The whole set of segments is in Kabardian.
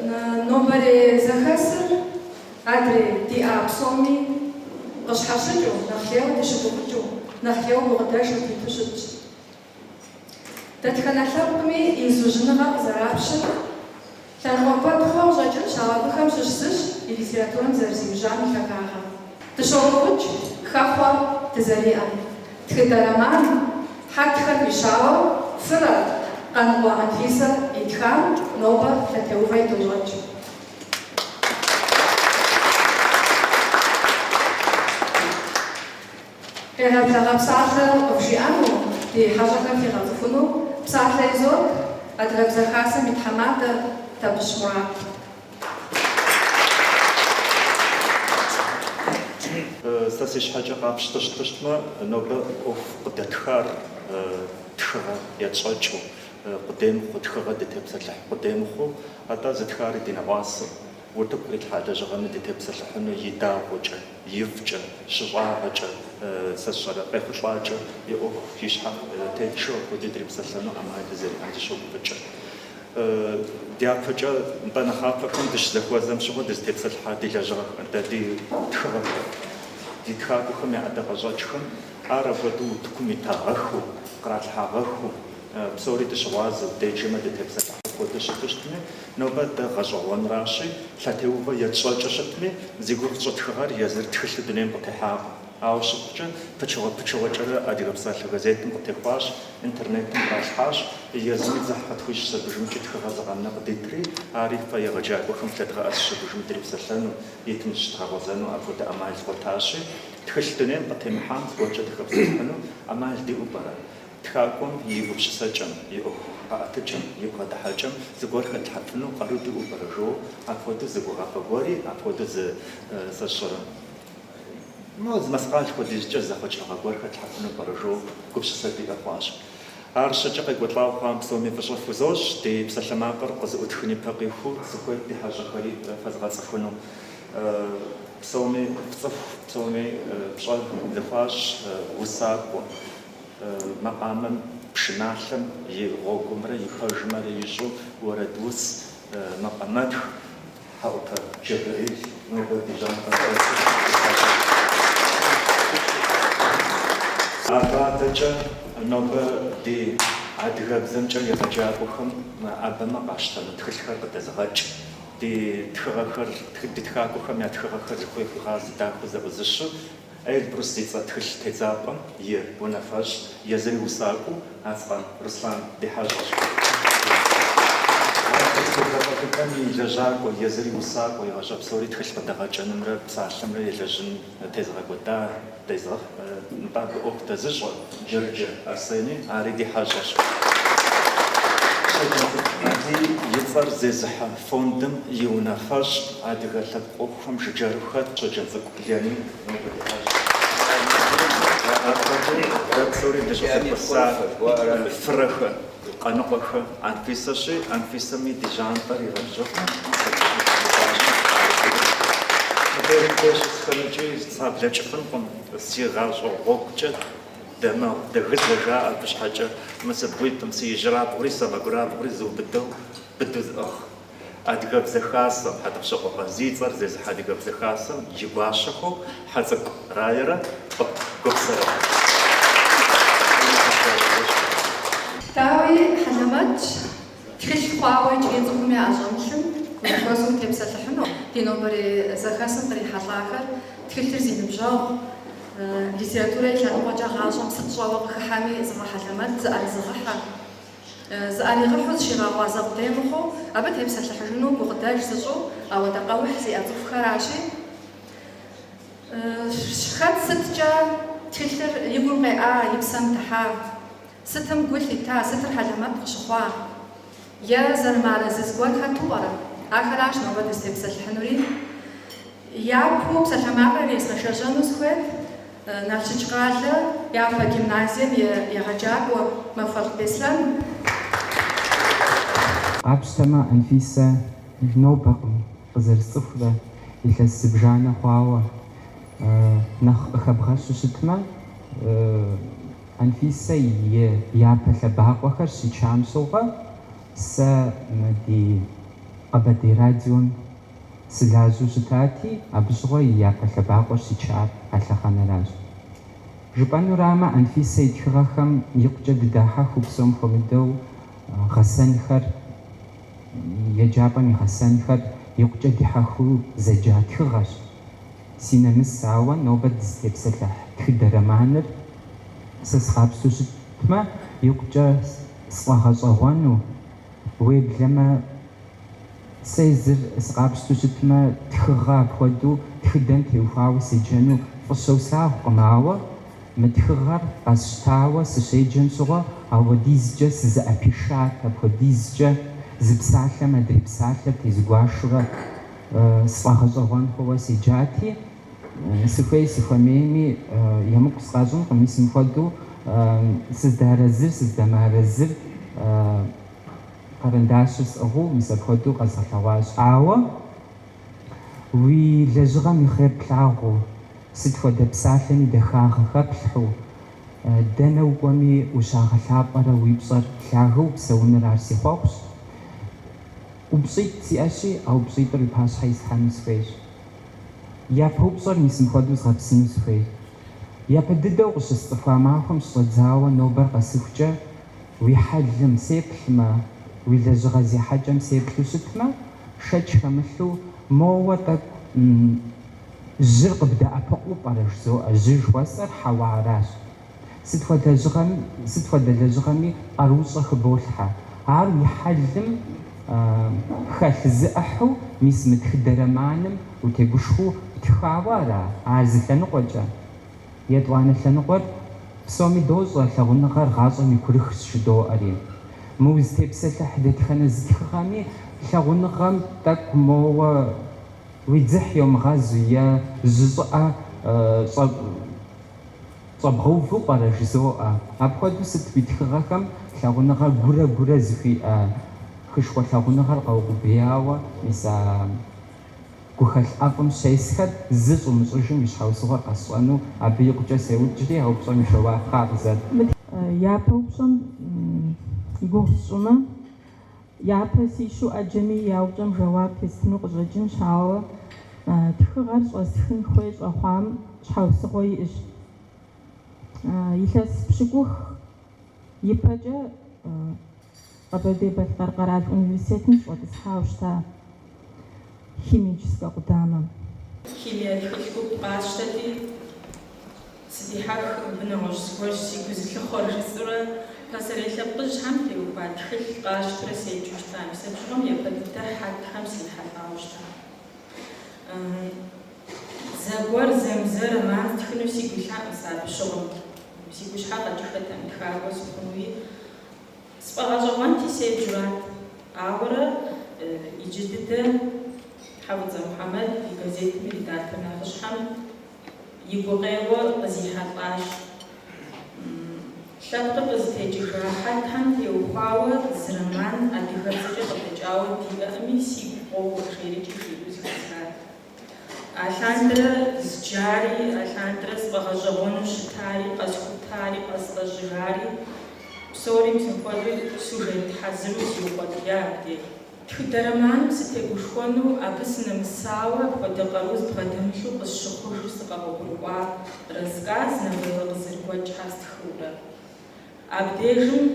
Нобэрей зэхэсыр адрей диӏа псоми къыщхьэщыкӏыу, нэхъ лейуэ дыщыгуфӏыкӏыу, нэхъ лейуэ гукъыдэж къыдиту щытщ. Дэтхэнэ лъэпкъми и зыужьыныгъэр къызэрапщыр лъэныкъуэ куэд хъууэ къыщӏэкӏынщ, ауэ абыхэм щыщ зыщ и литературэм зэрызиужьам и лъагагъэр. Дыщогуфӏыкӏ хэхъуэ дызэриӏэм. Тхыдэ роман Хьэтхэр фӏищауэ Фырэ Къаныкъуэ Анфисэ итхам нобэ лъэтеувэ идощӏэкӏ. Къегъэблэгъэ псалъэ къывжиӏэну, ди хьэщӏэхэм фигъэцӏыхуну псалъэ изот Адыгэбзэ Хасэм и тхьэмадэ Табыщ Мурат. Сэ си щхьэкӏэ къапщтэ щытмэ, нобэ ӏуэху къыдэтхар тхыгъэ етщӏэкӏыу къудей мыхъуу, тхыгъэ дытепсэлъыхь къудей мыхъуу, атӏэ зытхари ди нэӏуасэу, утыку кърилъхьа лэжьыгъэми дытепсэлъыхьыну и дагъуэкӏэ, ифӏкӏэ, щыщӏагъэкӏэ, сэ сщӏэрэ, къехъулӏакӏэ и ӏуэху и щхьэ тетшу апхуэдэу дрипсэлъэну ӏэмал зэриӏэм дыщогуфӏыкӏыр. Дяпэкӏэ, нтӏэ нэхъапэхэм дыщызэхуэзэм щыгъуэ дызытепсэлъыхьа ди лэжьыгъэхэр, дэ ди тхыгъэхэр, ди тхакӏуэхэм я ӏэдакъэщӏэкӏхэм ар апхуэдэу утыкум итагъэххэу, къралъхьагъэххэу, псори дыщыгъуазэу, деджэмэ дытепсэлъыхьу апхуэдэу щыту щытми, нобэ дэ гъэщӏэгъуэнращи, лъэтеувэ етщӏэкӏыу щытми, зи гугъу тщӏы тхыгъэр езыр тхылъу дунейм къытехьакъым. Ауэ щыхъукӏэ, пычыгъуэ-пычыгъуэкӏэрэ Адыгэ псалъэ газетым къытехуащ, интернетым къралъхьащ, езыми дзыхь къытхуищӏщ абыжымкӏи тхыгъэ зыкъэмынэ къыдитри, ари фэ егъэджакӏуэхэм флъэдгъэӏэсщ абыжым дрипсэлъэну, итым зыщыдгъэгъуэзэну апхуэдэ ӏэмал дгъуэтащи, тхылъ дунейм къытемыхьам зыгуэркӏэ дыхэпсэлъыхьыну ӏэмал диӏэу пӏэрэ? Тхакӏуэм и гупсысэкӏэм, и ӏуэху къэӏэтыкӏэм, и бгъэдыхьэкӏэм зыгуэр хэтлъхьэфыну къару диӏэу пӏэрэ жоуэ, апхуэдэу зы гугъапӏэ гуэри, апхуэдэу зы, сэ сщӏэрэ, мо зы мэскъал хуэдизкӏэ зэхъуэкӏыныгъэ гуэр хэтлъхьэфыну пӏэрэ жоуэ гупсысэ диӏэ хъуащ. Ар щэкӏэ къекӏуэлӏауэ хъуам псоми фӏыщӏэ фхузощӏ, ди псалъэмакъыр къызэӏутхын ипэ къихуэу сыхуейт ди хьэщӏэхэри фэзгъэцӏыхуну. Псоми фцӏыху, псоми пщӏэ зыхуащӏ усакӏуэ. Макъамэм пшыналъэм и гъуэгумрэ и пэжымрэ ищӏу уэрэдус макъамэтх Хьэӏупэ Джэбрэӏил нобэ ди жьантӏэм щӏэсу ди хьэщӏэщ. Абы адэкӏэ нобэ ди адыгэбзэмкӏэ егъэджакӏуэхэм мэӏэбэмэ къащтэну тхылъхэр къыдэзыгъэкӏ, ди тхыгъэхэр, ди тхакӏуэхэм я тхыгъэхэр зыхуей хуигъазэ дахэу зэӏузыщу Эльбрус зи цӏэ тхылъ тедзапӏэм и унафэщӏ, езыри усакӏуэу Ацкъан Руслан ди хьэщӏэщ. Ар тхылъ тедзапӏэ и лэжьакӏуэ, езыри усакӏуэ, и гъащӏэ псори тхылъ къыдэгъэкӏэнымрэ псалъэмрэ елэжьын тезыгъэкӏуэда, дезыгъэх, нтӏэ абы ӏуэху дэзыщӏэ Джэрыджэ Арсени, ари ди хьэщӏэщ. Щоджэнцӏыкӏу Алий и цӏэр зезыхьэ фондым и унафэщӏ, адыгэ лъэпкъ ӏуэхухэм жыджэру хэт Щоджэнцӏыкӏу Леонид нобэ ди хьэщӏэщ. Апхуэдэу дэ псори дыщӏызэхуэса Фырэхэ, Къаныкъуэхэ Анфисэщи, Анфисэми ди жьантӏэр игъэбжьыфӏэу Мыбдеж мыбдеж щысхэмикӏи саблэкӏыфынкъым, си гъащӏэ гъуэгукӏэ дамэгъу дэгызэ жаӏэ абы щхьэкӏэ мы си бгъуитӏым, си ижьырабгъури сэмэгурабгъури зыубыдэу быдэу зыӏыгъ. Адыгэбзэ Хасэм, Хьэтӏохъущокъуэ Къазий и цӏэр зезыхьэ Адыгэбзэ Хасэм и гуащэхэу Хьэцӏыкӏу Раерэ Къып Гупсэрэ. Дауи, хьэлэмэтщ, тхылъ хъуауэ иджыри цӏыхум яӏэщӏэмылъым узэхуэсу утепсэлъыхьыну. Ди нобэрей зэхэсым кърихьэлӏахэр тхылъыр зи ныбжьэгъу, литературэ и лъэныкъуэкӏэ гъащӏэм сыт щӏэуэ къыхыхьэми зыфӏэхьэлэмэт, зыӏэрызыгъыхьэ. Зыӏэригъыхьу зыщигъэгъуазэ къудей мыхъуу, абы тепсэлъыхьыжыну гукъыдэж зыщӏу ауэдэ къэухь зиӏэ цӏыхухэращи, хэт сыткӏэ тхылъыр и гум къеӏа, и псэм дыхьа, сытым гу лъита, сытыр хьэлэмэт къыщыхъуа, е зэрымыарэзы зыгуэр хэту пӏэрэ? Ахэращ нобэ дызытепсэлъыхьынури. Япэу псалъэмакъыр езгъэшэжьэну сыхуейт Налщыч къалэ япэ гимназием и егъэджакӏуэ Махуэлӏ Беслъэн. Къапщтэмэ, Анфисэ нобэкъым къызэрысцӏыхурэ илъэс зыбжанэ хъуауэ. Нэхъ къыхэбгъэщу щытмэ, Анфисэ и япэ лъэбакъуэхэр щичам щыгъуэ, сэ мы ди. Къэбэрдей радиом сылажьэу щытати, абы щыгъуэ и япэ лъэбакъуэр щичар а лъэхъэнэращ. Жыпӏэнурамэ, Анфисэ и тхыгъэхэм икъукӏэ дыдахьэхыу, псом хуэмыдэу гъэсэнхэр, еджапӏэм и гъэсэнхэр икъукӏэ дихьэхыу зэджа тхыгъэщ. Си нэмыс, ауэ нобэ дызытепсэлъыхь тхыдэ романыр сэ сыкъапщтэу щытмэ, икъукӏэ сфӏэгъэщӏэгъуэну, уеблэмэ сэ езыр сыкъапщтэу щытмэ, тхыгъэ апхуэдэу тхыдэм теухуауэ седжэну фӏыщэу слъагъукъым, ауэ мы тхыгъэр къэсщтауэ сыщеджэм щыгъуэ ауэдизкӏэ сызыӏэпишат, апхуэдизкӏэ зы псалъэм адрей псалъэр тезгуашурэ сфӏэгъэщӏэгъуэн хъууэ седжати, сыхуей сыхуэмейми емыкӏу сыкъащӏынкъым, мис мыпхуэдэу сыздэарэзыр, сыздэмыарэзыр къэрэндащыр сӏыгъыу мис апхуэдэу къэзгъэлъэгъуащ. Ауэ уи лэжьыгъэм и хъер плъагъуу, сыт хуэдэ псалъэми дахагъэ хэплъхьэу, дэнэ укӏуэми ущагъэлъапӏэрэ уи пщӏэр лъагэу упсэуныр ар си хъуэхъущ. Упщӏитӏ сиӏэщи, а упщӏитӏыр уи пащхьэ ислъхьэну сыхуейщ. Япэ упщӏэр мис мыпхуэдэу згъэпсыну сыхуейщ. Япэ дыдэу къыщысцӏыхуа махуэм щыщӏэдзауэ нобэр къэсыхукӏэ уи хьэлым сеплъмэ, уи лэжьыгъэ зехьэкӏэм сеплъу щытмэ, шэч хэмылъу, моуэ тӏэкӏу жьыр къыбдэӏэпыкъуу пӏэрэ жызоӏэ, жьы жыхуэсӏэр хьэуаращ. Сыт хуэдэ лэжьыгъэми, сыт хуэдэ лэжьыгъэми къаруущӏэ хыболъхьэ. Ар уи хьэлым хэлъ зы ӏыхьэу мис мы тхыдэ романым утегушхуэу птхауэ ара? Ар зы лъэныкъуэкӏэ. Етӏуанэ лъэныкъуэр псоми дощӏэ, лъагъуныгъэр гъащӏэм и курыхщ жыдоӏэри. Мы узытепсэлъыхь дэтхэнэ зы тхыгъэми лъагъуныгъэм тӏэкӏу моуэ уи дзыхь йомыгъэзу е жьы щӏыӏэ щӏэбгъэуву пӏэрэ жызоӏэ. Апхуэдэу сыт уи тхыгъэхэм лъагъуныгъэ гурэ-гурэ зыхуиӏэ хышхуэ лъагъуныгъэр къэукъубеяуэ мис а гухэлъ ӏэфӏым щесхэр зы щӏумыщӏыжым и щхьэусыгъуэр къэсщӏэну абы икъукӏэ сеупщӏри, а упщӏэм и жэуап къызэт. Япэ упщӏэм и гугъу сщӏымэ, япэ сищу ӏэджэми я упщӏэм жэуап естыну къыщӏэкӏынщ, ауэ тхыгъэр щӏэстхын хуей щӏэхъуам щхьэусыгъуэ иӏэщ. Илъэс пщыкӏух ипэкӏэ Къэбэрдей-Балъкъэр къэрал университетым сыщӏэтӏысхьауэ щыта химическэ къудамэм. Химие тхылъ гуп къасщтэти, сыдихьэх, мыбы нэгъуэщӏ зыгуэрщ сигу зылъыхъуэр жысӏэурэ, пасэрей лъэпкъыжьхэм теухуа тхылъ къасщтурэ седжэу щыта. Мис абы щыгъуэм япэ дыдэ хьэтхэм срихьэлӏауэ щыта. Зэгуэр зээмызэ роман стхыну сигу илъакъым сэ абы щыгъуэм. Си гущхьэ къэкӏыххэтэкъым тхакӏуэ сыхъунуи. Сфӏэгъэщӏэгъуэнти седжурат. Ауэрэ иджы дыдэ Хьэфӏыцӏэ Мухьэмэд ди газетым и редактор нэхъыщхьэм и гукъеуэ къызихьэлӏащ. Лъэпкъыр къызытекӏыжа хьэтхэм теухуауэ зы роман адыгэбзэкӏэ къыдэкӏауэ диӏэӏыми, сигу къоуэ, жерикӏи жиӏэу зэхэсхат. Алъандэрэ зджари, алъандэрэ сфӏэгъэщӏэгъуэну щытари, къэсхутари, къэстӏэщӏыжари, псори мис мыпхуэдэу сюжет хьэзыру зиукъуэдия абдеж. Тхыдэ романым сытегушхуэну абы сынэмысауэ апхуэдэ къару збгъэдэмылъу къысщыхъужу сыкъэгъуэгурыкӏуа рассказ, новеллэ къызэрыгуэкӏхэр стхыурэ. Абдежым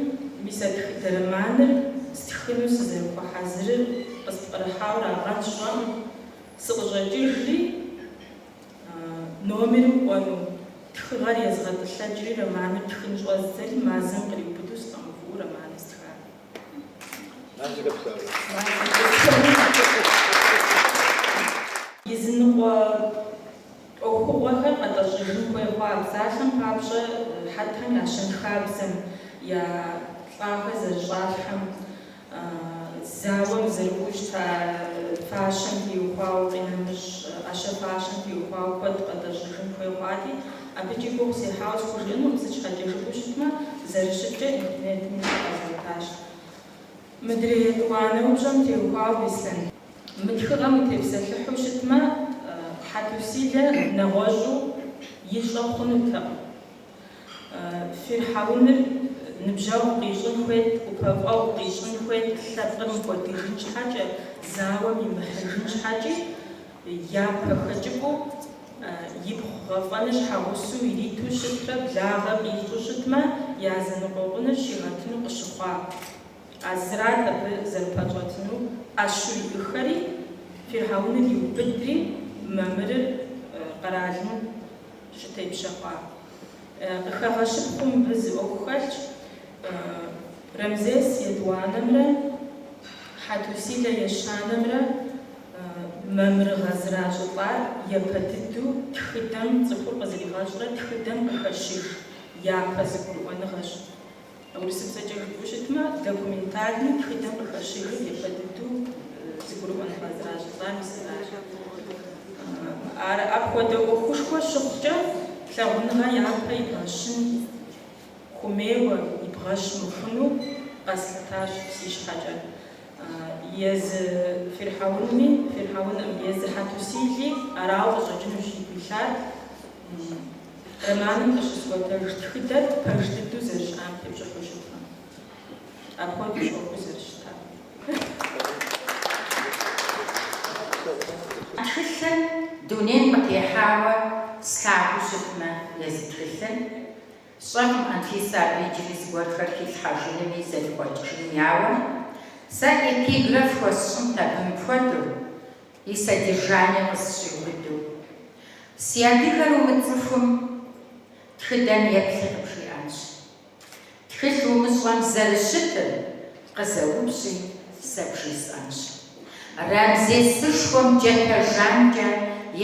мис а тхыдэ романыр стхыну сызэрыхуэхьэзырыр къыспкърыхьауэ арагъэнщ, сщӏэкъым. Сыкъыщӏэкӏыжри, номерым кӏуэну тхыгъэр езгъэтӏылъэкӏри романыр тхын щӏэздзэри мазэм къриубыдэу сыкъэмыувыӏэу романыр стхат. Языныкъуэ ӏуэхугъуэхэр къэтӏэщӏыжын хуей хъуа. Псалъэм папщӏэ, хьэтхэм я щэнхабзэм, я лӏахэр зэрыщӏалъхьэм, зауэм зэрыкӏуэу щыта фащэм теухуауэ, къинэмыщӏ ӏэщэ-фащэм теухуауэ куэд къэтӏэщӏыжын хуей хъуати, абыкӏи гугъу сехьауэ схужыӏэнукъым, сыт щхьэкӏэ жыпӏэу щытмэ, зэрыщыткӏэ интернетым иту къэзгъуэтащ. Мыдрей етӏуанэ упщӏэм теухуауэ, Беслъэн. Мы тхыгъэм утепсэлъыхьу щытмэ, Хьэтусилэ нэгъуэщӏу ищӏэ хъунутэкъым. Фирхьэуныр ныбжьэгъу къищӏын хуейт, ӏупэфӏэгъу къищӏын хуейт лъэпкъыр мыкӏуэдыжын щхьэкӏэ. зауэм имыхьыжын щхьэкӏи, япэ хэкӏыпӏэу ипхъу гъэфӏэныр щхьэгъусэу ириту щытрэ благъэ къищӏу щытмэ, я зэныкъуэкъуныр щигъэтыну къыщыхъуа. А зырат абы зэрыпэщӏэтыну ӏэщэу иӏыхэри, фирхьэуныр иубыдри, мамырыр къэралым щытепщэ хъуа. Къыхэгъэщыпхъэу мыбы зы ӏуэху хэлъщ, Рамзес етӏуанэмрэ Хьэтусилэ ещанэмрэ мамырыгъэ зращӏылӏар япэ дыдэу тхыдэм цӏыхур къызэригъэщӏрэ тхыдэм къыхэщыж япэ зэгурыӏуэныгъэщ. Урысыбзэкӏэ жыпӏэу щытмэ, документальнэу тхыдэм къыхэщыжыр япэ дыдэу зэгурыӏуэныгъэ зращӏылӏар мис аращ. Ар апхуэдэ ӏуэхушхуэ щыхъукӏэ, лъагъуныгъэ япэ ибгъэщын хуэмейуэ ибгъэщ мыхъуну къэслъытащ си щхьэкӏэ. Езы фирхьэунми, фирхьэунӏым, езы Хьэтусили арауэ къыщӏэкӏынущ игу илъар. Романым къыщысӏуэтэж тхыдэр пэж дыдэу зэрыщыӏам тепщӏыхьу щытмэ. Апхуэдэущ ӏуэхур зэрыщытар. Тхылъыр дунейм къытехьауэ слъагъуу щытмэ, езы тхылъыр, сщӏэркъым Анфисэ абы иджыри зыгуэрхэр хилъхьэжынуми зэрихъуэкӏыжынуми, ауэ сэ эпиграф хуэсщӏынт абы мыпхуэдэу, и содержание къызэщӏиубыдэу. Си адыгэр умыцӏыхум, тхыдэм еплъи къыбжиӏэнщ. Тхылъ умыщӏэм зэрыщытыр къызэупщӏи, сэ бжесӏэнщ. Рамзесышхуэм джатэ жанкӏэ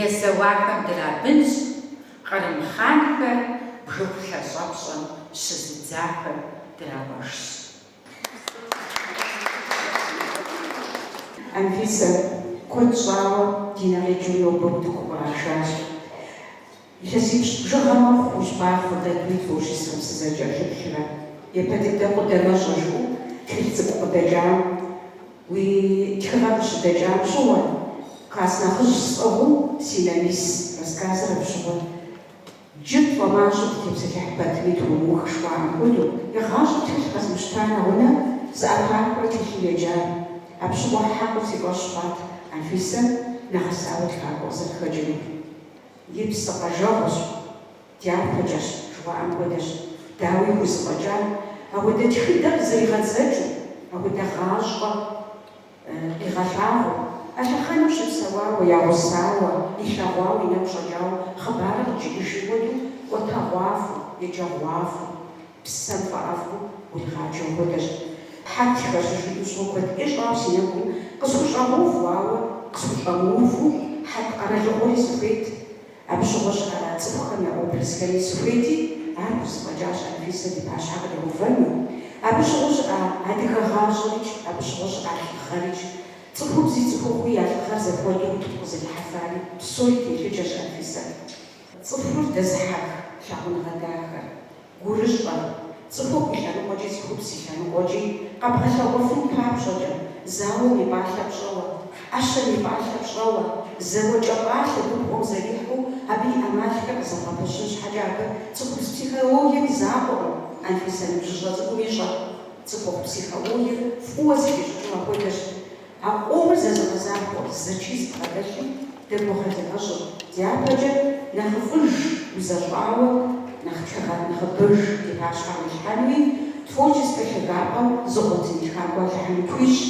езэуахэм драбынщ, Кърым хъанхэр бгыху лъэщӏэпщӏэм щызыдзахэм дракъуэшщ. Анфисэ, куэд щӏауэ ди нэ къикӏыу нобэ утыку укърашащ. Илъэсипщӏ бжыгъэ мэхъу Ущбахъуэ дэ уи творчествэм сызэрыкӏэлъыплърэ. Япэ дыдэ Къудамэщӏэ жыӏэу тхылъ цӏыкӏу къыдэкӏам, уи тхыгъэ къыщыдэкӏам щыгъуэ, класс нэхъыжь сӏыгъыу Си нэмис рассказыр абы щыгъуэ Дджыр тфӏэмащӏэу дытепсэлъыхь пэтми тхуэмыух жыхуаӏэм хуэдэу, игъащӏэм тхылъ къэзмыщта нэгъунэ зэӏэпахыурэ тхылъым еджар. Абы щыгъуэ хьэкъыу си фӏэщ хъуат Анфисэ нэгъэсауэ тхакӏуэ къызэрыхэкӏынур. И псы къэжэгъуэщ, дяпэкӏэщ жыхуаӏэм хуэдэщ, дауи хузэфӏэкӏа, ауэдэ тхыдэ къызэригъэдзэкӏыу, ауэдэ гъащӏэ къигъэлъагъуэу, а лъэхъэнэм щыпсэуауэ, ягъусауэ, илъэгъуауэ, и нэгу щӏэкӏауэ хъыбарыр къыджиӏэжын хуэдэу ӏуэтэгъуафӏэу, еджэгъуафӏэу, псэм фӏэӏэфӏу уригъаджэм хуэдэщ. Хьэтхэр щыжиӏэм щыгъуэ куэд ӏей щӏауэ си нэгум къысхущӏэгъэуву, ауэ къысхущӏэмыуву Хьэт къэралыгъуэри сыхуейт, Абы щыгъуэ щыӏа цӏыхухэм я образхэри сыхуейти, ар хузэфӏэкӏащ Анфисэ ди пащхьэ къригъэувэну. Абы щыгъуэ щыӏа адыгэ гъащӏэрикӏ, абы щыгъуэ щыӏа лӏыгъэрикӏ, цӏыхубзи цӏыхухъуи я лӏыгъэр зэхуэдэу утыку къызэрихьэфари псори телъыджэщ Анфисэ. Цӏыхур дэзыхьэх лъагъуныгъэ дахэр, Гурыщӏэр, цӏыхухъу и лъэныкъуэкӏи цӏыхубз и лъэныкъуэкӏи къэбгъэлъэгъуэфын папщӏэкӏэ, зауэм и пӏалъэ пщӏэуэ, ӏэщэм и пӏалъэ пщӏэуэ, зэуэкӏэ пӏалъэ губгъуэм зэрихьэу абы и ӏэмалхэр къызэбгъэпэщын щхьэкӏэ абы цӏыхубз психологием и закъуэкъым Анфисэ ныбжьыщӏэ цӏыкӏум ищӏэр, цӏыхухъу психологиер фӏыуэ зыхищӏыкӏыу апхуэдэщ. А къомыр зэзыгъэзахуэ зэчий зыбгъэдэлъым дэ гугъэ дегъэщӏыр, дяпэкӏэ нэхъыфӏыж узэщӏауэ нэхъ тхыгъэ нэхъыбэж ди пащхьэ кърилъхьэнуи, творческэ лъагапӏэ зыгъуэтын тхакӏуэ Алыхьым тхуищӏ.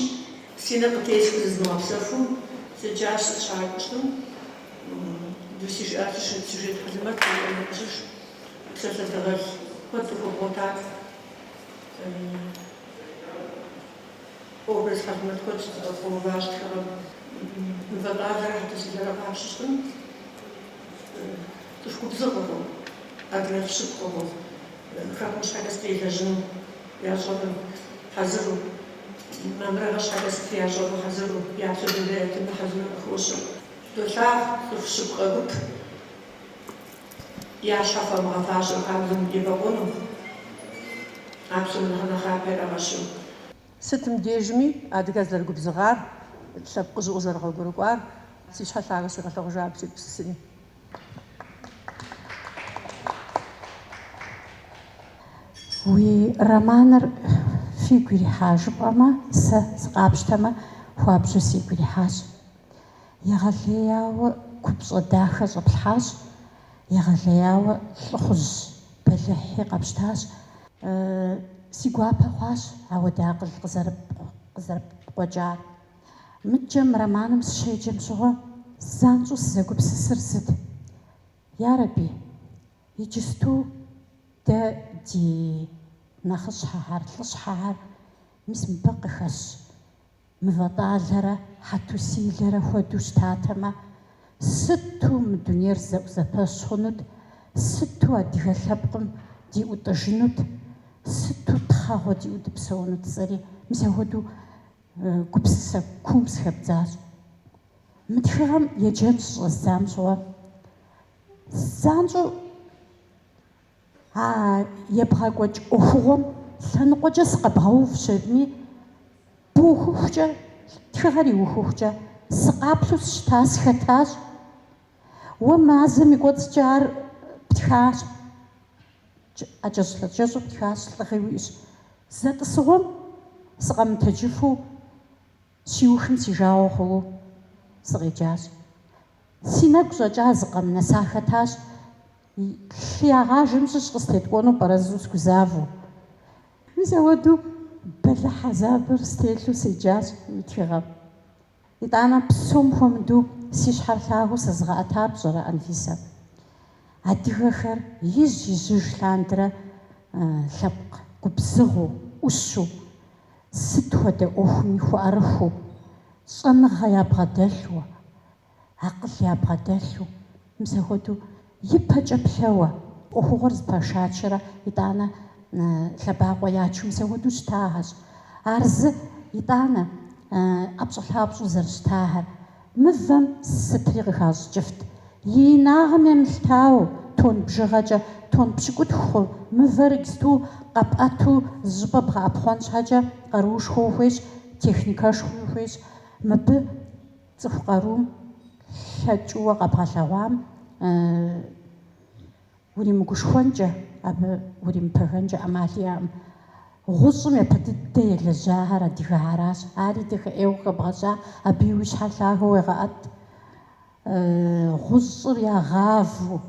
Си нэ къытесхыу зызмыгъэпсэхуу седжащ Щакӏуэлӏым. Дуси жиӏащ, сюжет хьэлэмэт къыщӏэж, псалъэ дыгъэл куэд къыхуэбгъуэтат. Образ хьэлэмэт куэд щызэфӏэуващ тхыгъэм. Мывэтӏалэрэ Хьэтусилэрэ къапщыщтым, цӏыху губзыгъэхэу, адыгэлӏ щыпкъэхэу, хэкум щхьэкӏэ сыт елэжьыну ящӏэну хьэзыру, мамырыгъэ щхьэкӏэ сыт ящӏэну хьэзыру, я псэ дунейр ятыну хьэзыру къыхощыр. Долъагъу цӏыху щыпкъэ гуп я щхьэ хуамыгъэфащэ хабзэм ебэкъуэну, а псом нэхъ нэхъапэ ирагъэщу. Сытым дежми адыгэр зэрыгубзыгъар, лъэпкъыжьу къызэрыгъуэгурыкӏуар си щхьэ лъагэу сигъэлъагъужа абы сегупсысри. Уи романыр фигу ирихьа жыпӏэмэ, сэ сыкъапщтэмэ, хуабжьу сигу ирихьащ. Егъэлеяуэ купщӏэ дахэ щӏэплъхьащ, егъэлеяуэ лӏыхъужь бэлыхьи къэпщтащ. Си гуапэ хъуащ ауэдэ акъыл къызэрыпкъуэкӏар. Мыдкӏэ мы романым сыщеджэм щыгъуэ занщӏэу сызэгупсысыр зыт. Ярэби, иджысту дэ ди нэхъыщхьэхэр, лӏыщхьэхэр мис мыбы къыхэщ Мывэтӏалэрэ Хьэтусилэрэ хуэдэу щытатэмэ, сыту мы дунейр зэӏузэпэщ хъунут, сыту адыгэ лъэпкъым диӏутӏыжынут, сыту тхъэгъуэ диӏэу дыпсэунут жысӏэри, мис апхуэдэу гупсысэ куум сыхэбдзащ. Мы тхыгъэм еджэн щыщӏэздзам щыгъуэ, занщӏэу а ебгъэкӏуэкӏ ӏуэхугъуэм лъэныкъуэкӏэ сыкъэбгъэув щытми, бухыхукӏэ, тхыгъэр иухыхукӏэ сыкъаплъэу сыщыта, сыхэтащ. Уэ мазэм и кӏуэцӏкӏэ ар птхащ, ӏэкӏэщӏлъэкӏэщӏу птхащ, лӏыгъи уиӏэщ. Зэ тӏысыгъуэм сыкъэмытэджыфу щиухым си жагъуэ хъууэ сыкъеджащ. Си нэгу щӏэкӏа зыкъэмынэ сахэтащ, лъы ягъажэм щыщ къыстеткӏуэну пӏэрэ жысӏэу сыгузавэу. Мис ауэдэу бэлыхь хьэзабыр стелъу седжащ мы тхыгъэм. Итӏанэ псом хуэмыдэу си щхьэр лъагэу сэзыгъэӏэта пщӏэрэ, Анфисэ? Адыгэхэр ижь-ижьыж лъандэрэ лъэпкъ губзыгъэу, ӏущу, сыт хуэдэ ӏуэхуми хуэӏэрыхуэу, щӏэныгъэ ябгъэдэлъу, акъыл ябгъэдэлъу, мис апхуэдэу ипэкӏэ плъэуэ, ӏуэхугъуэр зэпашачэрэ итӏанэ лъэбакъуэ ячу мис апхуэдэу щытахэщ. Ар зы, итӏанэ ӏэпщӏэлъапщӏэу зэрыщытахэр. Мывэм сытри къыхащӏыкӏыфт. И инагъым емылъытауэ, тонн бжыгъэкӏэ, тонн пщыкӏутху хъу мывэр иджысту къэпӏэту зыщӏыпӏэ бгъэӏэпхъуэн щхьэкӏэ къаруушхуэ ухуейщ, техникэшхуи ухуейщ. Мыбы цӏыху къарум лъэкӏыуэ къэбгъэлъэгъуам уримыгушхуэнкӏэ, абы уримыпэгэнкӏэ ӏэмал иӏэкъым. Гъущӏым япэ дыдэ елэжьахэр адыгэхэращ. Ари дахэ ӏейуэ къыхэбгъэща, абыи уи щхьэр лъагэу уегъэӏэт. Гъущӏыр ягъавэу.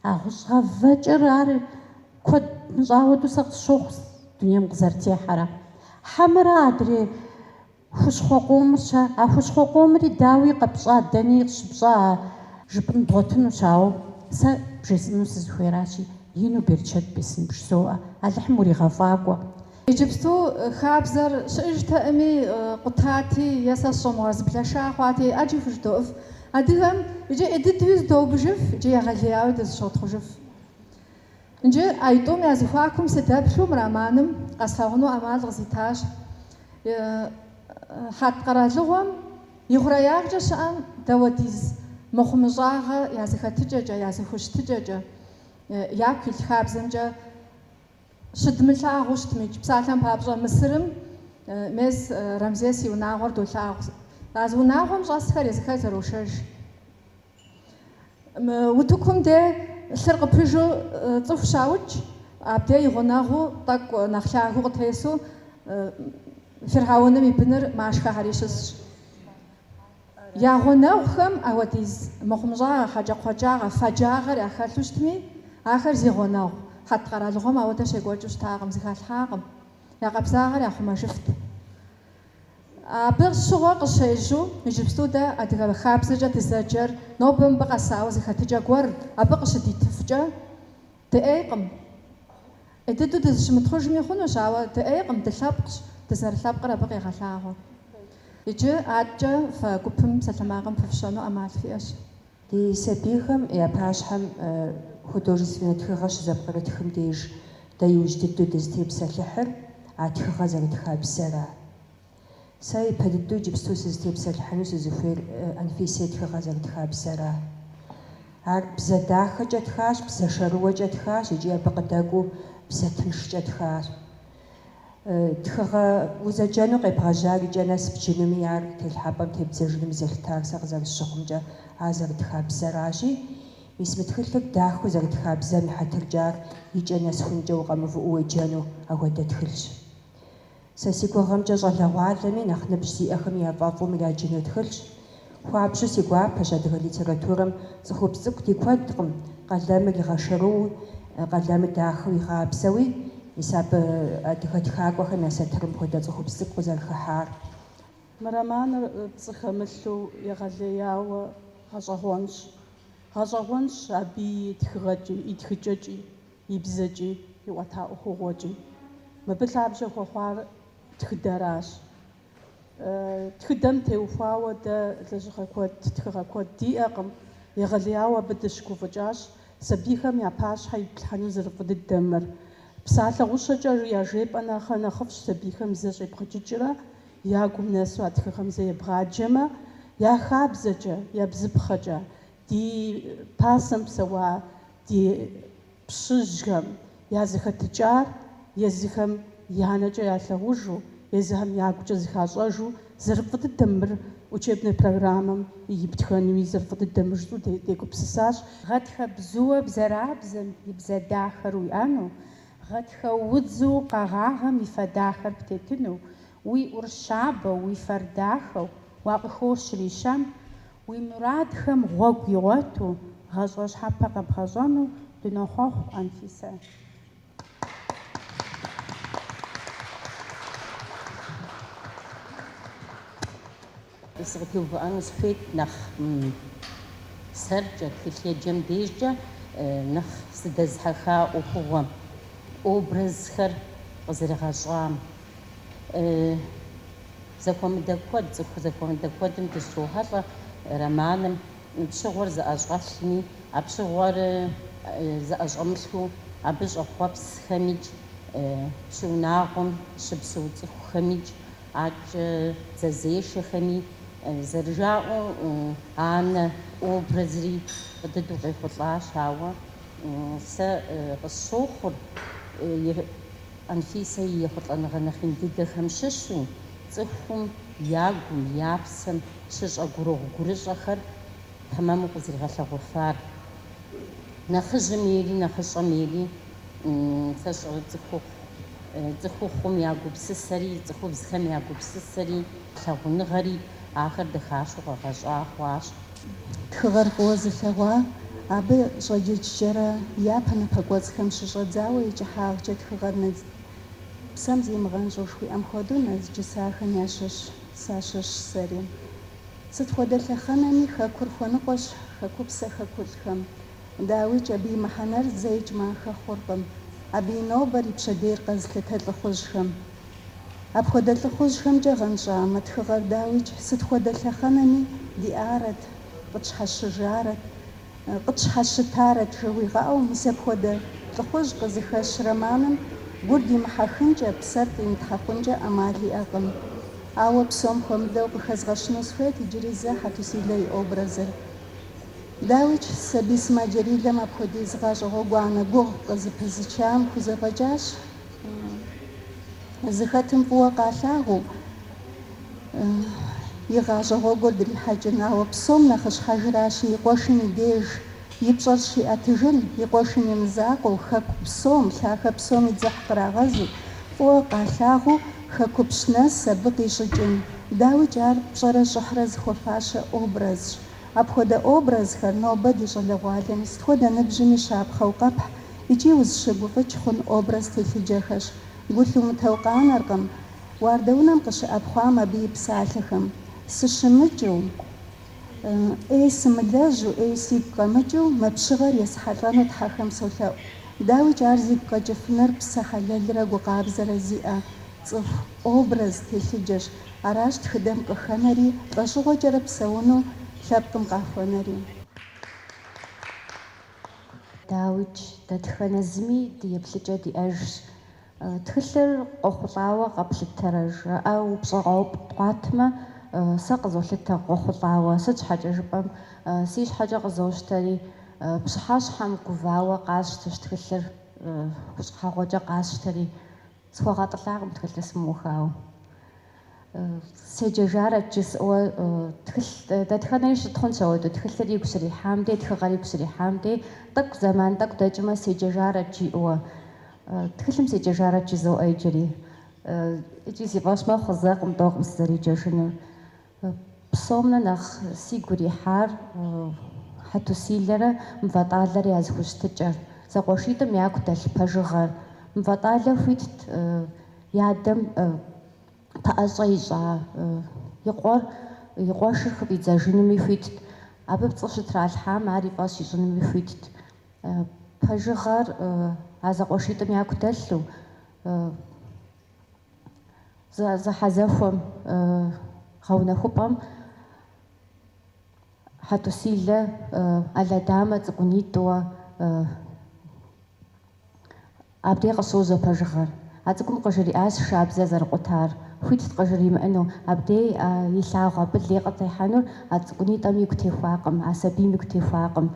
А гъущӏ гъэвэкӏэр ар куэд мыщӏауэ хуэдэу сэ къысщохъу дунейм къызэрытехьэрэ. Хьэмэрэ адрей Хущхъуэ къомыр-щэ? А хущхъуэ къомри дауи къэпщӏа, дэни къыщыпщӏа жыпӏэн бгъуэтынущ, ауэ сэ бжесӏэну сызыхуейращи, ину берычэт бесын бжызоӏэ, Алыхьым уригъэфӏакӏуэ. Иджыпсту хабзэр щыӏэжтэкъыми, къутати, е сэ сщӏэ мыгъуэр зэблэша хъуати, ӏэджи хужыдоӏыф. Адыгэм иджы ӏей дыдэуи зыдоубыжыф, иджы егъэлеяуи дызыщотхъужыф. Иджы аитӏум я зэхуакум сыдэплъу мы романым къэслъагъуну ӏэмал къызитащ. Хьэт къэралыгъуэм и хъуреягъкӏэ щыӏэм дауэдиз мыхъумыщӏагъэ я зэхэтыкӏэкӏэ, я зэхущытыкӏэкӏэ, яку илъ хабзэмкӏэ щыдмылъагъуу щытмикӏ. Псалъэм папщӏэ, Мысырым мес Рамзес и унагъуэр долъагъу. А зы унагъуэм щӏэсхэр езыхэр зэрошэж. Мы утыкум де лъыр къыпыжу цӏыху щаукӏ, абдей и гъунэгъуу тӏэкӏу нэхъ лъагэу къытесу фирхьэуным и быныр машхэхэри щысщ. Я гъунэгъухэм ауэдиз мыхъумыщӏагъэ, хьэкӏэкхъуэкӏагъэ, фаджагъэр яхэлъу щытми, ахэр зи гъунэгъу Хьэт къэралыгъуэм ауэдэ щекӏуэкӏыу щытакъым, зыхалъхьакъым. Я къабзагъэр яхъумэжыфт. Абы щыгъуэ къыщежьэу иджыпсту дэ адыгэ хабзэкӏэ дызэджэр нобэ мыбы къэсауэ зэхэтыкӏэ гуэр абы къыщыдитыфкӏэ дыӏейкъым. ӏей дыдэу дызыщымытхъужми хъунущ, ауэ дыӏейкъым, дылъэпкъщ, дызэрылъэпкъыр абы къегъэлъагъуэ. Иджы адэкӏэ фэ гупым псалъэмакъым пыфщэну ӏэмал фиӏэщ. Ди сабийхэм я пащхьэм художественнэ тхыгъэ щызэпкърытхым деж дэ иужь дыдэу дызытепсэлъыхьыр а тхыгъэ зэрытха бзэра. Сэ ипэ дыдэу иджыпсту сызытепсэлъыхьыну сызыхуейр Анфисэ и тхыгъэ зэрытха бзэра. Ар бзэ дахэкӏэ тхащ, бзэ шэрыуэкӏэ тхащ икӏи абы къыдэкӏуэу бзэ тыншкӏэ тхащ. Тхыгъэ узэджэну къебгъэжьар икӏэ нэс бджынуми, ар телъхьэпӏэм тебдзэжынуми зэлъытар сэ къызэрысщыхъумкӏэ ар зэрытха бзэращи, мис мы тхылъыр дахэу зэрытха бзэм и хьэтыркӏэ ар икӏэ нэсхункӏэ укъэмыувыӏэу уеджэну апхуэдэ тхылъщ. Сэ си гугъэмкӏэ щӏалэгъуалэми нэхъ ныбжь зиӏэхэми яфӏэфӏу мыр яджыну тхылъщ. Хуабжьу си гуапэщ адыгэ литературэм цӏыхубз цӏыкӏу ди куэдкъым, къалэмыр игъэшэрыуэу, къалэмыр дахэу игъабзэуи, мис абы адыгэ тхакӏуэхэм я сатырым хуэдэ цӏыхубз цӏыкӏу къызэрыхыхьар. Мы романыр пцӏы хэмылъу егъэлеяуэ гъэщӏэгъуэнщ. Гъэщӏэгъуэнщ абы и тхыгъэкӏи, и тхыкӏэкӏи, и бзэкӏи, иӏуэта ӏуэхугъуэкӏи. Мыбы лъабжьэ хуэхъуар тхыдэращ. Тхыдэм теухуауэ дэ лэжьыгъэ куэд, тхыгъэ куэд диӏэкъым. Егъэлеяуэ абы дыщыгуфӏыкӏащ сабийхэм я пащхьэ иплъхьэну зэрыфӏы дыдэм мыр. Псалъэ гъущэкӏэ яжепӏэ нэхърэ нэхъыфӏщ сабийхэм зэ щӏебгъэджыкӏрэ я гум нэсу а тхыгъэм зэ ебгъаджэмэ, я хабзэкӏэ, я бзыпхъэкӏэ, ди пасэм псэуа ди пщыжьхэм я зэхэтыкӏар езыхэм я нэкӏэ ялъагъужу, езыхэм ягукӏэ зыхащӏэжу зэрыфӏы дыдэм мыр учебнэ программэм иптхэнуи зэрыфӏы дыдэм жытӏэу дегупсысащ. Гъатхэ бзууэ бзэрабзэм и бзэ дахэр уиӏэну, гъатхэ удзу къэгъагъэм и фэ дахэр птетыну, уи ӏур щабэу, уи фэр дахэу уакъыхощри щэм, Уи мурадхэм гъуэгу игъуэту, гъащӏэ щхьэпэ къэбгъэщӏэну дынохъуэхъу, Анфисэ. Сыкъытеувыӏэну сыхуейт нэхъ сэркӏэ, тхылъеджэм дежкӏэ нэхъ сыдэзыхьэха ӏуэхугъуэм, образхэр къызэригъэщӏам. Зэхуэмыдэ куэд, цӏыху зэхуэмыдэ куэдым дыщрохьэлӏэ романым пщыгъуэр зыӏэщӏэлъми, а пщыгъуэр зыӏэщӏэмылъу абы щӏэхъуэпсхэмикӏ, пщы унагъуэм щыпсэу цӏыхухэмикӏ, адэкӏэ дзэзешэхэми зэрыжаӏэу анэ образри фӏы дыдэу къехъулӏащ, ауэ сэ къысщохъур Анфисэ и ехъулӏэныгъэ нэхъ ин дыдэхэм щыщу, цӏыхум я гум, я псэм щыщӏэ гурыгъу-гурыщӏэхэр тэмэму къызэригъэлъэгъуэфар. Нэхъыжьым ейри, нэхъыщӏэм ейри, сэ сщӏэрэ цӏыхухъу, цӏыхухъум я гупсысэри, цӏыхубзхэм я гупсысэри, лъагъуныгъэри, ахэр дахащэу къэгъэщӏа хъуащ. Тхыгъэр фӏыуэ зылъэгъуа, абы щӏэджыкӏкӏэрэ япэ напэкӏуэцӏхэм щыщӏэдзауэ и кӏыхьагъкӏэ тхыгъэр псэм зимыгъэнщӏу жыхуиӏэм хуэдэу нэзыджысахэм ящыщ сащыщщ сэри. Сыт хуэдэ лъэхъэнэми хэкур хуэныкъуэщ хэкупсэ хэкулӏхэм. Дауикӏ, абы и мыхьэнэр зэикӏ махэ хъуркъым, абы и нобэр и пщэдейр къэзылъытэ лӏыхъужьхэм. Апхуэдэ лӏыхъужьхэмкӏэ гъэнщӏа мы тхыгъэр, дауикӏ, сыт хуэдэ лъэхъэнэми диӏарэт, къытщхьэщыжарэт, къытщхьэщытарэт жыуигъэӏэу, мис апхуэдэ лӏыхъужь къызыхэщ романым гур димыхьэхынкӏэ, псэр фӏимытхьэкъункӏэ ӏэмал иӏэкъым. Ауэ псом хуэмыдэу къыхэзгъэщыну сыхуейт иджыри зэ Хьэтусилэ и образыр. Дауикӏ, сабий сымаджэрилэм апхуэдиз гъащӏэ гъуэгуанэ гугъу къызыпызычам хузэфӏэкӏащ зыхэтым фӏыуэ къалъагъуу и гъащӏэ гъуэгур дрихьэкӏын, ауэ псом нэхъыщхьэжыращи, и къуэшым и деж и пщӏэр щиӏэтыжын, и къуэшым и мызакъуэу, хэку псом, лъахэ псом и дзыхь кърагъэзу, фӏыуэ къалъагъуу хэкупщ нэс абы къищӏыкӏын. Дауикӏ, ар пщӏэрэ щӏыхьрэ зыхуэфащэ образщ. Апхуэдэ образхэр нобэ ди щӏалэгъуалэми сыт хуэдэ ныбжьми щапхъэу къэпхь икӏи узыщыгуфӏыкӏ хъун образ телъыджэхэщ. Гу лъумытэу къанэркъым уардэунэм къыщыӏэпхъуам абы и псалъэхэм. Сыщымыкӏыу, ӏей сымылэжьу, ӏей сигу къэмыкӏыу мы пщыгъэр есхьэлӏэну тхьэхэм солъэӏу. Дауикӏ, ар зигу къэкӏыфыныр псэ хьэлэлрэ гу къабзэрэ зиӏэ цӏыху образ телъыджэщ. Аращ тхыдэм къыхэнэри, лӏэщӏыгъуэкӏэрэ псэуну лъэпкъым къахуэнэри. Дауикӏ, дэтхэнэ зыми ди еплъыкӏэ диӏэжщ. Тхылъыр къохъулӏауэ къэплъытэрэ жаӏэу упщӏэ къуатмэ, сэ къызолъытэ къохъулӏауэ. Сыт щхьэкӏэ жыпӏэм, си щхьэкӏэ къызощтэри, пщыхьэщхьэм гувауэ къасщтэщ тхылъыр, хущӏыхьэгъуэкӏэ къасщтэри, схуэгъэтӏылъакъым тхылъыр сымыухауэ. Седжэжарэт жысӏэуэ тхылъ дэтхэнэри щыт хъунщ ауэдэу тхылъыр игу щрихьам дей, тхыгъэр игу щрихьам дей, тӏэкӏу зэман тӏэкӏу дэкӏмэ седжэжарэт жиӏэуэ. Тхылъым седжэжарэт жызоӏэ иджыри. Икӏи си фӏэщ мэхъу зэкъым тӏэукъым сызэреджэжынур. Псом нэ нэхъ сигу ирихьар Хьэтусилэрэ Мывэтӏалэрэ я зэхущытыкӏэр, зэкъуэшитӏым яку дэлъ пэжыгъэр. Мывэтӏалэ хуитт и адэм пэӏэщӏэ ищӏа и къуэр, и къуэшыр хыфӏидзэжынуми хуитт. Абы пцӏы щытралъхьам ар и фӏэщ ищӏынуми хуитт. Пэжыгъэр а зэкъуэшитӏым яку дэлъу, Зэхьэзэхуэм, гъэунэхупӏэм Хьэтусилэ Алэдамэ цӏыкӏунитӏуэ абдей къыщожьэ пэжыгъэр. А цӏыкӏум къыжриӏащ шабзэ зэрыкъутар. Хуитт къыжримыӏэну. Абдей илъагъу абы лей къытехьэнур а цӏыкӏунитӏэм игу техуакъым, а сабийм игу техуакъым.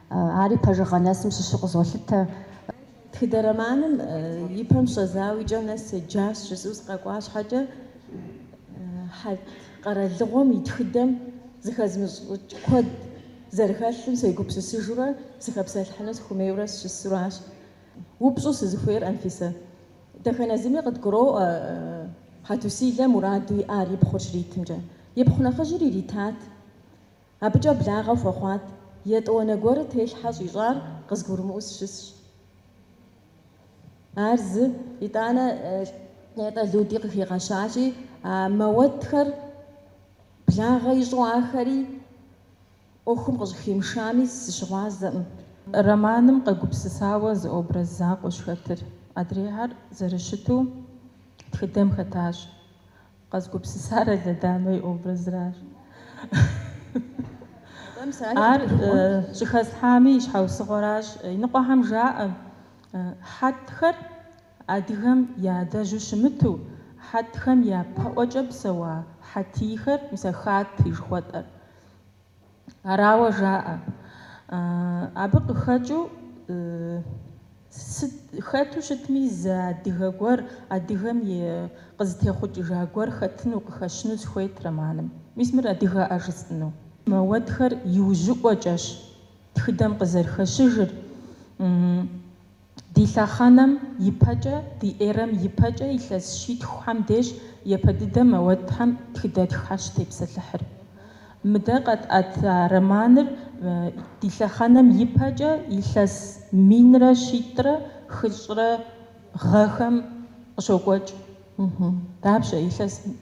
Ари пэжыгъэ нэсым щыщу къызолъытэ. Тхыдэ романым и пэм щӏэдзауэ и кӏэм нэс седжащ жысӏэу сыкъэкӏуа щхьэкӏэ, Хьэт къэралыгъуэм и тхыдэм зыхэзмыщӏыкӏ куэд зэрыхэлъым сегупсысыжурэ сыхэпсэлъыхьыну сыхуэмейуэрэ сыщысуращ. Упщӏэу сызыхуейр, Анфисэ, дэтхэнэ зыми къыдгуроӏуэ Хьэтусилэ мураду иӏар и пхъур щритымкӏэ. Ипхъу нэхъыжьыр иритат. Абыкӏэ благъэ хуэхъуат, етӏуанэ гуэрыр телъхьэ щӏищӏар къызгурымыӏуэу сыщысщ. Ар зы, итӏанэ нетӏэ Люди къыхигъэщащи, а мэуэтхэр благъэ ищӏу ахэри ӏуэхум къыщӏыхимышами сыщыгъуазэкъым. Романым къэгупсысауэ зы образ закъуэщ хэтыр, адрейхэр зэрыщыту тхыдэм хэтащ. Къэзгупсысар Алэдамэ и образращ. Ар щӏыхэслъхьами и щхьэусыгъуэращ. Иныкъуэхэм жаӏэ, хьэтхэр адыгэм я адэжьу щымыту, хьэтхэм я пэӏуэкӏэ псэуа хьэтийхэр, мис а хатти жыхуэтӏэр. Арауэ жаӏэ. Абы къыхэкӏыу сыт хэту щытми зы адыгэ гуэр, адыгэм и къызытехъукӏыжа гуэр хэтыну, къыхэщыну сыхуейт романым. Мис мыр адыгэӏэ жысӏэну. Мэуэтхэр иужьыӏуэкӏэщ тхыдэм къызэрыхэщыжыр. Ди лъэхъэнэм ипэкӏэ, ди эрэм ипэкӏэ илъэс щитхухэм деж япэ дыдэ мэуэтхэм тхыдэтххэр щытепсэлъыхьыр. Мыдэ къэтӏэта романыр ди лъэхъэнэм ипэкӏэ илъэс минрэ щитӏрэ хыщӏрэ гъэхэм къыщокӏуэкӏ. Дапщэ?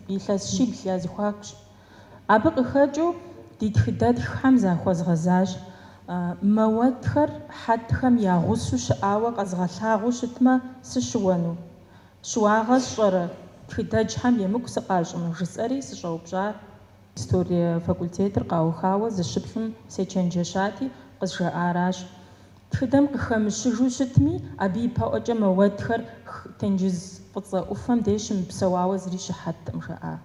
Илъэс щибл я зэхуакущ. Абы къыхэкӏыу ди тхыдэтххэм захуэзгъэзащ. Мэуэтхэр хьэтхэм я гъусэу щыӏауэ къэзгъэлъагъуэу щытмэ, сыщыуэну? Щыуагъэ сщӏэрэ тхыдэджхэм емыкӏу сыкъащӏыну жысӏэри сыщӏэупщӏа. Историе факультетыр къаухауэ зыщыплӏым сечэнджэщати, къызжаӏаращ. Тхыдэм къыхэмыщыжу щытми, абы ипэӏуэкӏэ мэуэтхэр тенджыз Фӏыцӏэ ӏуфэм деж щымыпсэуауэ зыри щыхьэткъым, жаӏа.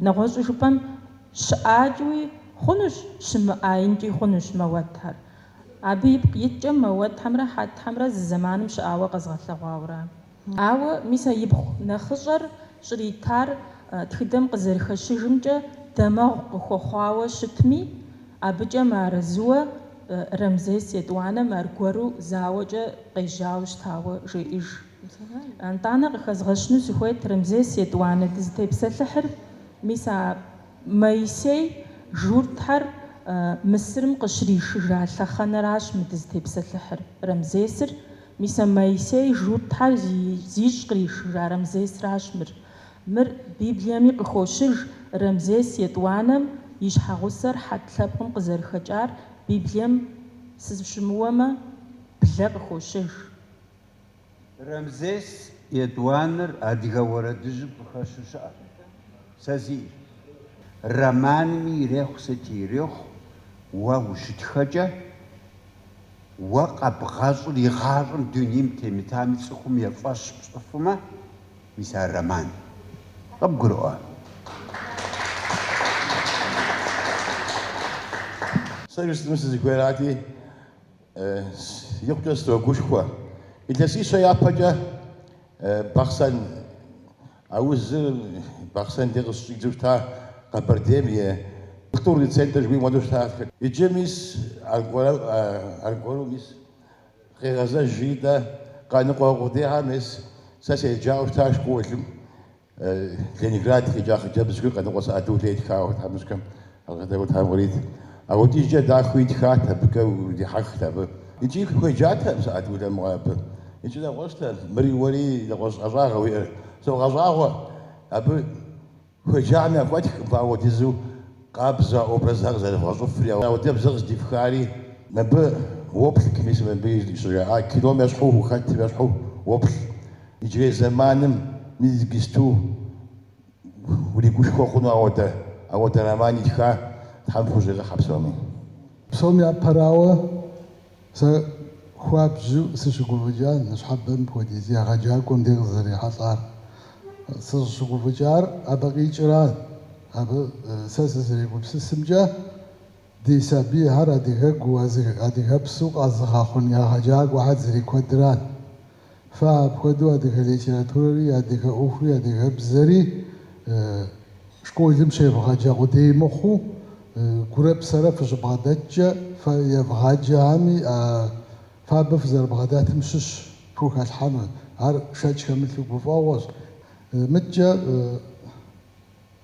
Нэгъуэщӏу жыпӏэм, щыӏакӏыуи хъунущ, щымыӏаинкӏи хъунущ мэуэтхэр. Абы ипкъ иткӏэ мэуэтхэмрэ хьэтхэмрэ зы зэманым щыӏауэ къэзгъэлъэгъуауэра. Ауэ мис а ипхъу нэхъыщӏэр щӏритар тхыдэм къызэрыхэщыжымкӏэ дамэгъу къыхуэхъуауэ щытми, абыкӏэ мыарэзыуэ Рамзес Етӏуанэм аргуэру зауэкӏэ къежьауэ щытауэ жеӏэж. Нтӏанэ къыхэзгъэщыну сыхуейт Рамзес Етӏуанэ дызытепсэлъыхьыр, мис а Моисей журтхэр Мысырым къыщришыжа лъэхъэнэращ мы дызытепсэлъыхьыр. Рамзесыр, мис а Моисей журтхэр зищӏ къришыжа Рамзесращ мыр. Мыр Библиеми къыхощыж Рамзес Етӏуанэм и щхьэгъусэр хьэт лъэпкъым къызэрыхэкӏар, Библием сыщымыуэмэ, блэ къыхощыж. Рамзес Етӏуанэр адыгэ уэрэдыжьым къыхэщу щыӏэщ. Сэ сиӏэщ. Романми ирехъу, сыти ирехъу, уэ ущытхэкӏэ, уэ къэбгъэщӏыр игъащӏэм дунейм темытами цӏыхум я фӏэщ пщӏыфымэ, мис ар роман. Къыбгурыӏуа? Сэ жысӏэну сызыхуейрати, Икъукӏэ срогушхуэ. Илъэсищэ япэкӏэ Бахъсэн аузыр Бахъсэн дей къыщыщӏидзэу щыта Къэбэрдейм и культурный центр жыхуиӏэм хуэдэу щыта. Иджы мис аргуэру мис къегъэзэжри-тӏэ, къэныкъуэ къудейхэр мис Сэ седжауэ щыта школым Ленинград къикӏа хъыджэбзхэр Къаныкъуэ Сэӏэдулэ итхауэ тхьэмыщкӏэм Алгъэдэуэ Тхьэм кърит. Апхуэдизкӏэ дахэу итхат, абыкӏэ удихьэхт абы. Икӏи хуеджатэкъым Сэӏэдулэ мыгъуэ абы. Икӏи нэгъуэщӏт, мыри уэри нэгъуэщӏ ӏэщӏагъэ уиӏэр. Согъэщӏагъуэ, абы хуеджахэм яхуэтхкъым фэ апхуэдизу къабзэу а образхэр къызэрывгъэщӏыфри, апхуэдэбзэ къыздифхари. Мыбы уоплъ, мис мыбы щыжаӏа кином ещхьу ухэтым ещхьу уоплъ. Иджырей зэманым мис иджысту уригушхуэ хъуну ауэдэ, ауэдэ роман итха Тхьэм фхущӏигъэхьэ псоми. Псом япэрауэ, сэ хуабжьу сыщыгуфӏыкӏа ныщхьэбэ мыпхуэдиз егъэджакӏуэм дей къызэрихьэлӏар. Сыщӏыщыгуфӏыкӏар абы къикӏыра, абы сэ сызэрегупсысымкӏэ, ди сабийхэр адыгэгуу, адыгэпсэу къэзыгъэхъун егъэджакӏуэхэр зэрикуэдырат. Фэ апхуэдэу адыгэ литературэри, адыгэ ӏуэхури, адыгэбзэри школым щевгъэджэ къудей мыхъуу, гурэ псэрэ фыщыбгъэдэткӏэ, фэ евгъаджэхэми фэ абы фызэрыбгъэдэтым щыщ фхухэлъхьэну. Ар шэч хэмылъу гуфӏэгъуэщ. Мыткӏэ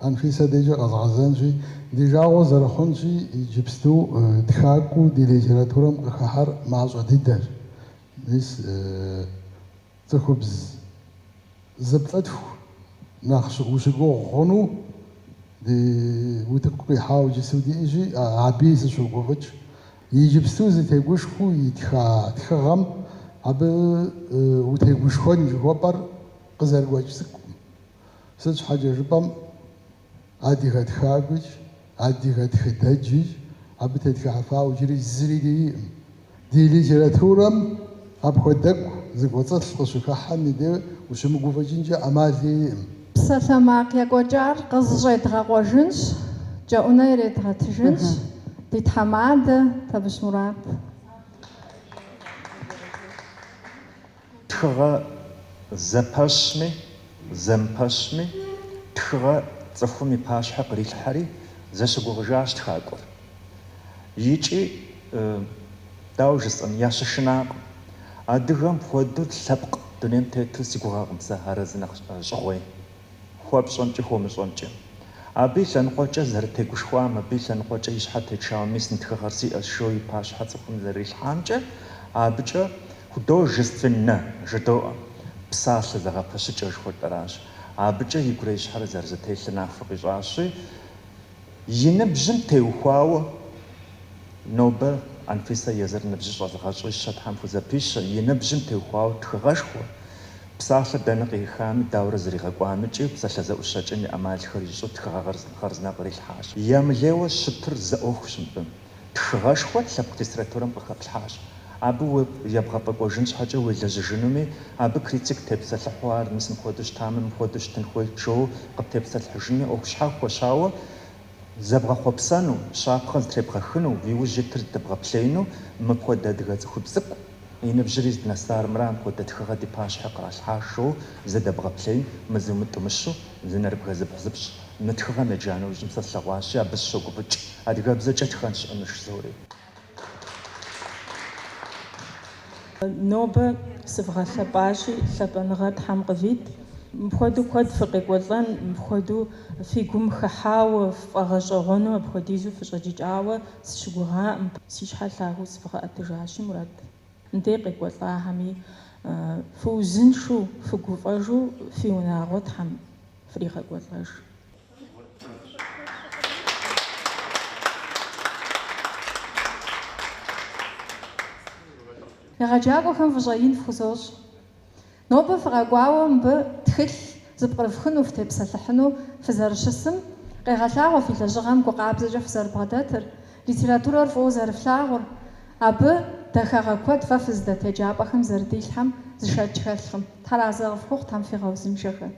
Анфисэ дежкӏэ къэзгъэзэнщи, ди жагъуэ зэрыхъунщи, иджыпсту тхакӏуэу ди литературэм къыхыхьэр мащӏэ дыдэщ. Мис цӏыхубз зыплӏытху нэхъ ущыгугъ хъуну ди утыку къихьауэ иджысту диӏэщи, абыи сыщогуфӏыкӏ. Иджыпсту зытегушхуэу итха тхыгъэм абы утегушхуэн жыхуэпӏэр къызэрыгуэкӏ цӏыкӏукъым. Сыт щхьэкӏэ жыпӏэм, адыгэ тхакӏуикӏ, адыгэ тхыдэджикӏ абы тетхыхьыфауэ иджыри зыри диӏэкъым. Ди литературэм апхуэдэгу зыкӏуэцӏылъ къыщыхыхьэм и дей ущымыгуфӏыкӏынкӏэ ӏэмал иӏэкъым. Псалъэмакъ екӏуэкӏар къызыщӏедгъэкъуэжынщ, кӏэӏунэ иредгъэтыжынщ ди тхьэмадэ Табыщ Мурат. Тхыгъэ зэпэщми, зэмыпэщми, тхыгъэ цӏыхум и пащхьэ кърилъхьэри, зэщыгугъыжащ тхакӏуэр. Икӏи, дауэ жысӏэн, ящышынакъым. Адыгэм хуэдэу лъэпкъ дунейм тету си гугъэкъым сэ арэзы нэхъ щӏыгъуей. Хуэпщӏэмкӏи хуомыщӏэмкӏи. Абы и лъэныкъуэкӏэ зэрытегушхуам, абы и лъэныкъуэкӏэ и щхьэ течауэ мис мы тхыгъэр сиӏэщ жоу и пащхьэ цӏыхум зэрырилъхьамкӏэ, абыкӏэ художественнэ жыдоӏэ, псалъэ зэгъэпэщыкӏэ жыхуэтӏэращ. Абыкӏэ игурэ и щхьэрэ зэрызэтелъыр нахуэ къищӏащи, И ныбжьым теухуауэ нобэ Анфисэ езыр ныбжьыщӏэ гъащӏищэ Тхьэм хузэпищэ, и ныбжьым теухуауэ тхыгъэшхуэ, псалъэр дэнэ кърихами, дауэрэ зэригъэкӏуамикӏи, псалъэ зэӏущэкӏэм и ӏэмалхэр ищӏу тхыгъэ хъарзынэ кърилъхьащ. Ямылейуэ щытыр зы ӏуэхущ мыбы. Тхыгъэшхуэр лъэпкъ литературэм къыхэплъхьащ. Абы уэ ебгъэфӏэкӏуэжын щхьэкӏэ уелэжьыжынуми, абы критик тепсэлъыхьу ар мис мыпхуэдэу щытамэ, мыпхуэдэу щытын хуейт жоуэ къыптепсэлъыхьыжынуми ӏуэху щхьэхуэщ, ауэ зэбгъэхъуэпсэну, щапхъэ зытребгъэхыну, уи ужь итыр зыдэбгъэплъеину мыпхуэдэ адыгэ цӏыхубз цӏыкӏу, и ныбжьри здынэсар мыра, мыпхуэдэ тхыгъэ ди пащхьэ къралъхьа жоуэ зыдэбгъэплъеин, мызу-мытӏумыщу, зы нэрыбгэ зыбгъу-зыпщӏ мы тхыгъэм еджа нэужьым сэ слъэгъуащи, абы сыщогуфӏыкӏ, адыгэбзэкӏэ тхэн щыӏэну жызори. Нобэ сывгъэлъэпӏащи, лъапӏэныгъэ Тхьэм къывит. Мыпхуэдэу куэд фыкъекӏуэлӏэн, мыпхуэдэу фи гум хыхьауэ, ффӏэгъэщӏэгъуэну апхуэдизу фыщӏэджыкӏауэ сыщыгугъакъым. Си щхьэр лъагэу сывгъэӏэтыжащи, Мурат, мыдей къекӏуэлӏахэми фыузыншэу, фыгуфӏэжу фи унагъуэ Тхьэм фригъэкӏуэлӏэж. Егъэджакӏуэхэм фӏыщӏэ ин фхузощӏ. Нобэ фыкъэкӏуауэ мыбы тхылъ зыпкърыфхыну, фытепсэлъыхьыну фызэрыщысым къегъэлъагъуэ фи лэжьыгъэм гу къабзэкӏэ фызэрыбгъэдэтыр, литературэр фӏыуэ зэрыфлъагъур, абы дахагъэ куэд фэ фызыдэт еджапӏэхэм зэрыдилъхьэм зы шэч хэлъкъым. Тхьэр арэзы къыфхухъу, Тхьэм фигъэузыншэхэ.